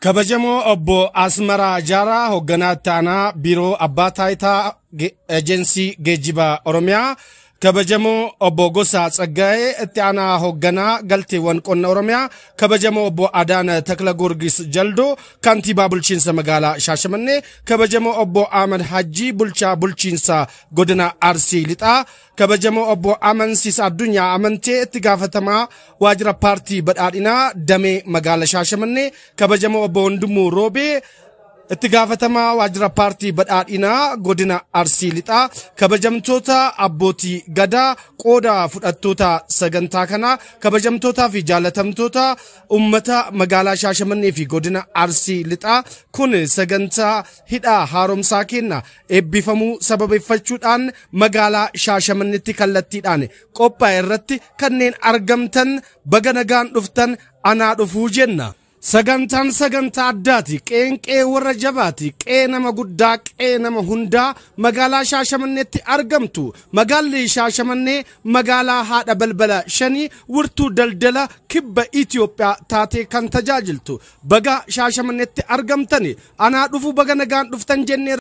Kabajamoo obbo Asmaraa Jaaraa, hoogganaa itti aanaa biiroo abbaa taayitaa eejensii geejjibaa Oromiyaa. Kabajamoo obbo Gosaa Tsaggaa'ee, itti aanaa hoogganaa galteewwan qonna Oromiyaa. Kabajamoo obbo Adaana Takla Goorgis Jaldoo, kantiibaa bulchiinsa magaalaa Shaashamannee. Kabajamoo obbo Ahmad Hajjii, bulchaa bulchiinsa godina Arsii Lixaa. Kabajamoo obbo Amansiis Addunyaa Amantee, itti gaafatamaa waajjira paartii badhaadhinaa damee magaalaa Shaashamannee. Kabajamoo obbo Wandimuu Roobee, itti gaafatamaa waajjira paartii badhaadhinaa godina Arsii Lixaa. Kabajamtoota abbootii gadaa, qooda fudhattoota sagantaa kanaa, kabajamtootaa fi jaalatamtoota ummata magaalaa Shaashamannee fi godina Arsii Lixaa, kun sagantaa hidha haaromsaa kenna eebbifamuu sababeeffachuudhaan magaalaa Shaashamanneetti kallattiidhaan qophaa'e irratti kanneen argamtan baga nagaan dhuftan, anaa dhufuu jenna. Sagantaan sagantaa addaati. Qeenqee warra jabaati. Qee nama guddaa, qee nama hundaa magaalaa Shaashamanneetti argamtu. Magaalli Shaashamannee magaalaa haadha balbala shanii, wirtuu daldala kibba Itoophiyaa taatee kan tajaajiltu. Baga Shaashamanneetti argamtani. Anaa dhufu, baga nagaan dhuftan jennee.